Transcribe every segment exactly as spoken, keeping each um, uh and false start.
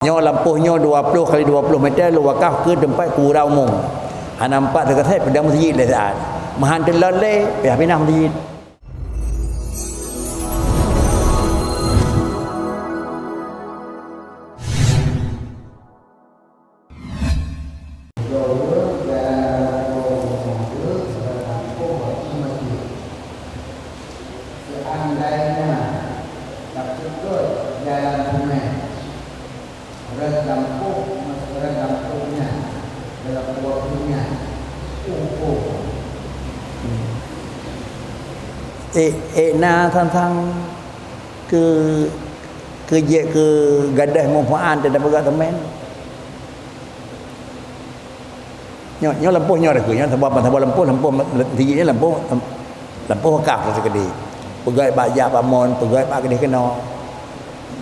Nyoe lampôh nyoe dua ploh kali dua ploh meter lôn wakaf keu teumpat kuburan umum. Hana meupat teukeusét peudong meuseujid lé saat. Meuhan teulot lé, payah pinah meuseujid. Seandainya tapeugöt jalan sungai, rot lampôh, rot lampôh nyan, rot lampôh nyan, umpung. Eh, eh, na sang-sang keu, keu jeuet keu gadoh manfaat teuh tapeugöt seumén. Nyoe, nyoe lampôh nyoe teuh, nyoe sabab, sabab lampôh, lampôh, nyoe lampôh, lampôh wakaf teuh keudéh. Peugöt bak jak bak mon, peugöt bak keudéh keunoe.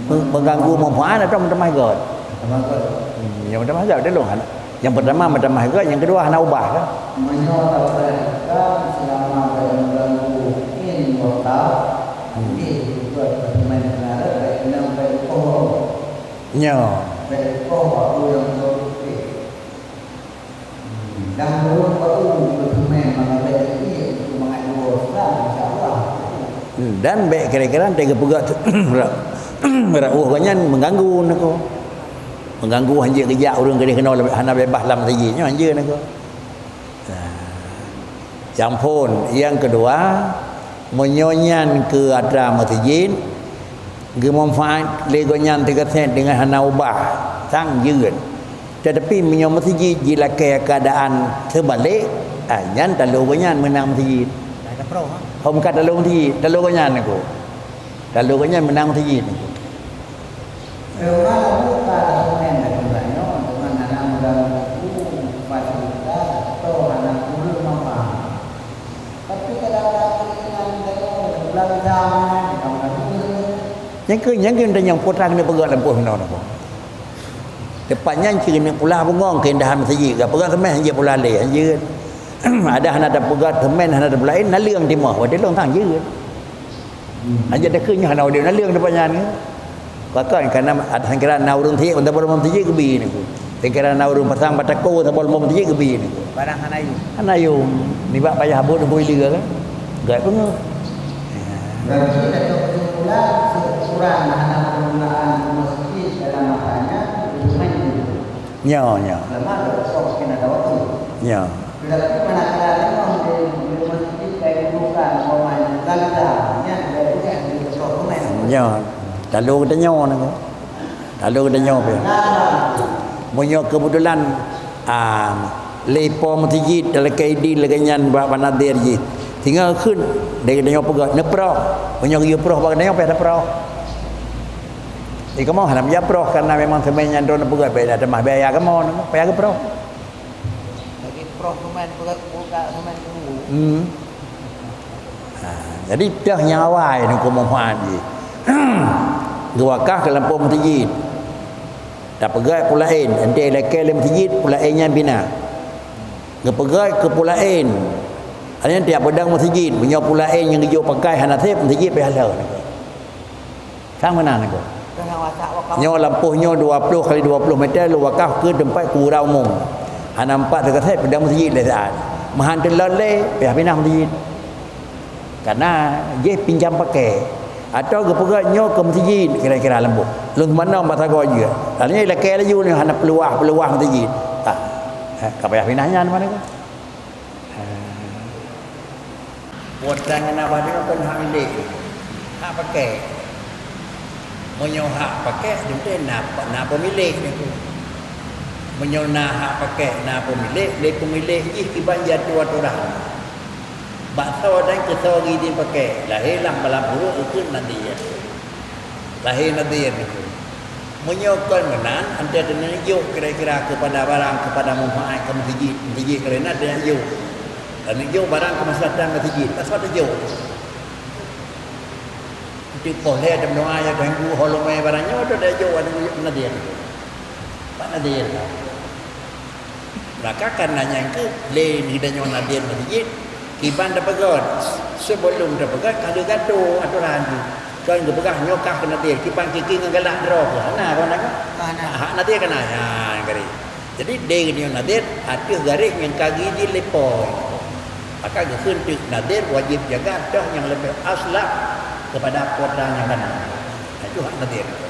Me-, mengganggu manfaat atau meutamah göt? Meutamah göt. Hmm, nyang meutamah göt, dia lôn hana. Yang pertama meutamah göt, yang kedua hana ubah kan? Meunyoe tapeugöt selama bèk mengganggu in wakaf, hmm, jih peugöt seumén keunan rot, bèk inong bèk ukoh. Nyoe. Bèk ukoh waktu nyang beutôi. Dan ureueng baru geuteumé mangat bèk jeuet keu mangat dua Islam, insya Allah. Hmm, dan bèk kira-kira teuka peugah rot, rot ueh gobnyan mengganggu niko. Mengganggu hanjeuet geujak ureueng keudéh keunoe hana beubaih lam meuseujid nyoe hanjeuet niko. Nah. Nyang phôn, nyang keudua, meunyoe nyan keu atra meuseujid, geumanfaat lé gobnyan teukeusét deungon hana ubah, sang jeuet. Teutapi meunyoe meuseujid jilakée keuadaan teubalek, ah, nyan talo gobnyan meunang meuseujid. Dah ada pro, ha? Hom ka talo meuseujid, talo gobnyan niko. Talo gobnyan meunang meuseujid niko. Teuma buka seumén dan geutanyoe, teuma hana meuganggu fasilitas atau hana kureueng manfaat. Tapi kadang-kadang keinginan tanyoe, bulan zaman, bukan bagus. Nyang keu, nyang keu tanyong putra keuneuk peugah lampôh inoe napa? Teumpat nyan cit keuneuk pula bungong keuindahan meuseujid, ka peugah seumén hanjeuet pula lé, hanjeuet. Ada hana tapeugah seumén, hana tapula lé, naleueng timoh, watèe lôn sang jeuet. Hanjeuet takheun nyoe hana udép naleueng teumpat nyan. Pakon, karena ada sangkira na ureueng tiek, meutabah lom tiek geubi niko. Sangkira na ureueng pasang batako, meutabah lom tiek geubi niko. Barang hana yum. Hana yum. Nibak payah buet bui liga kan. Gak peungeuh. Berarti ada kesimpulan, seukuran hana permulaan meuseujid dalam masanya, itu main dulu. Nyoe, nyoe. Lama ada kosong, mungkin ada waktu. Nyoe. Tetapi manakala memang di, di masjid kayak bukan, umpamanya, gagal, nyan, dia bukan di kosong, main. Nyoe. Lalu kita nyoe ni. Lalu kita nyoe pih. Meunyoe kebetulan, ah, lé po meuseujid, talakée idin lagée nyan bak, bak nadhir jih. Singoh kheun, lé kita nyoe peugah, neuproh. Meunyoe geuyue proh bak kita nyoe, payah taproh. Di kamoe hana meujak proh, karena memang seumén nyan droeneuh peugah, bèk na tamah biaya kamoe, payah geuproh. Jadi proh seumén, peugah, peugah seumén dulu. Hmm. Ha, jadi teuh nyang awai niko manfaat jih. Geuwakah keu lampôh meuseujid. Tapeugöt pulaén, enteuk lakée lé meuseujid, pulaén nyan bina. Geupeugöt keu pulaén. Artinya tiap peudong meuseujid, meunyoe pulaén nyang geujok pakai hana sép, meuseujid payah lheueh. Sang meunan niko. Nyoe lampôh nyoe dua ploh kali dua ploh meter lôn wakaf keu teumpat kuburan umum. Hana meupat teukeusét peudong meuseujid lé saat. Meuhan teulot lé, payah pinah meuseujid. Karena jih pinjam pakai. Atau geupeugah nyoe keu meuseujid kira-kira lambok. Lôn seumanong bak sagoe jeuet. Lalu nyoe ilakée laju nyoe hana peuluwah-peuluwah meuseujid. Ah, eh, ka payah pinah nyan mana ke? Buet tangan abah nyoe kon hak milék. Hak pakai. Meunyoe hak pakai, teuntée na, na peumilék nyan tu. Meunyoe na hak pakai, na peumilék, lé peumilék jih kiban jatuh atoran. Bak soe dan keu soe geudin pakai, lahé lam balam uroe ukeue nadhir. Lahé nadhir nyan tu. Meunyoe kon meunan, anté teuneuk jok kira-kira keupada barang, keupada manfaat keu meuseujid, meuseujid keu na teuneuk jok. Teuneuk jok barang keumaslahatan meuseujid, tak soe teujok. Teupôh lé ada meudoa ya ganggu holomai barang nyoe tu dah jok ada nadhir. Pak nadhir. Maka karena nyang keu lé ni dah nyoe nadhir meuseujid, kiban tapeugöt, sebelum tapeugöt ka lheueh gadoh atoran tu. Kon geupeugah nyoe kah keu nadhir, kiban kiki ngon galak droe keuh. Hana, kon hana? Hana. Hak nadhir kan hana, nyan garéh. Jadi, deh nyoe nadhir ateueh garéh nyang ka geujilid lé Po. Maka geukheun teuk nadhir wajéb jaga toh nyang leubeh aslah keupada Po teuh nyang kana. Nah, itu hak nadhir.